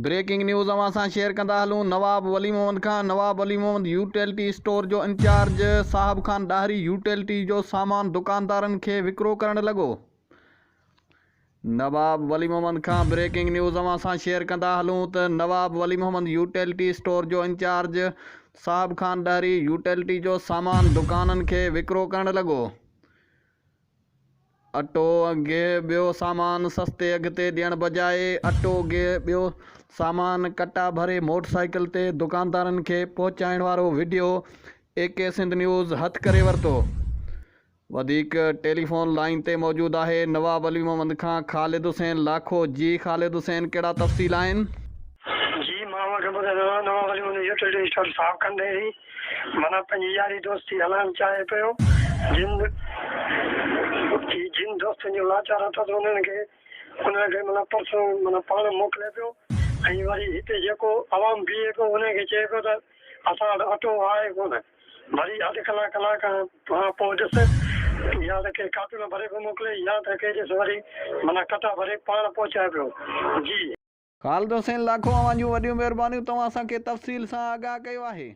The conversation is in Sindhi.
بريڪنگ نيوز اوهان سان شيئر ڪندا هلون نواب ولي محمد کان نواب ولي محمد يوٽيلٽي اسٽور جو انچارج صاحب خان ڏاهري يوٽيلٽي جو سامان دڪاندارن کي وڪرو ڪرڻ لڳو. نواب ولي محمد کان بريڪنگ نيوز اوهان سان شيئر ڪندا هلون ته نواب ولي محمد يوٽيلٽي اسٽور جو انچارج صاحب خان ڏاهري يوٽيلٽي جو سامان دڪانن کي وڪرو ڪرڻ لڳو. اٽو، گيهه ٻيو سامان سستي اگهه تي ڏيڻ بجاء اٽو، گيهه ٻيو سامان ڪٽا ڀري موٽرسائيڪل تي دڪاندارن کي پهچائڻ وارو video A K Sindh news هٿ ڪري ورتو. وڌيڪ ٽيليفون لائين تي موجود آهي نواب علي محمد کان خالد حسين لاکو جي خالد حسين ڪهڙا تفصيل آهن؟ جي مان اوهان کي ٻڌايان ٿو نواب علي محمد يوٽيلٽي اسٽور صاف ڪندي هي معنيٰ پنهنجي ياري دوستي هلائڻ چاهي پيو جن جن دوستن جو لاچار اٿس انهن کي انهن کي معنيٰ پرسو معنيٰ پاڻ موڪلي پيو ۽ وري هتي جيڪو عوام بيهي پيو انهن کي چئي پيو ته اسان وٽ اٽو آهي ڪونه وري اڌ ڪلاڪ ڪلاڪ کان پوء ڏس يا ته ڪي ڪارٽون ڀري پيو موڪلي يا ته ڪي ڏس وري معنيٰ ڪٽا ڀري پاڻ پهچائي پيو جي. خالد حسين لاکو اوهان جون وڏيون مهربانيون توهان اسان کي تفصيل سان آگاهه ڪيو آهي.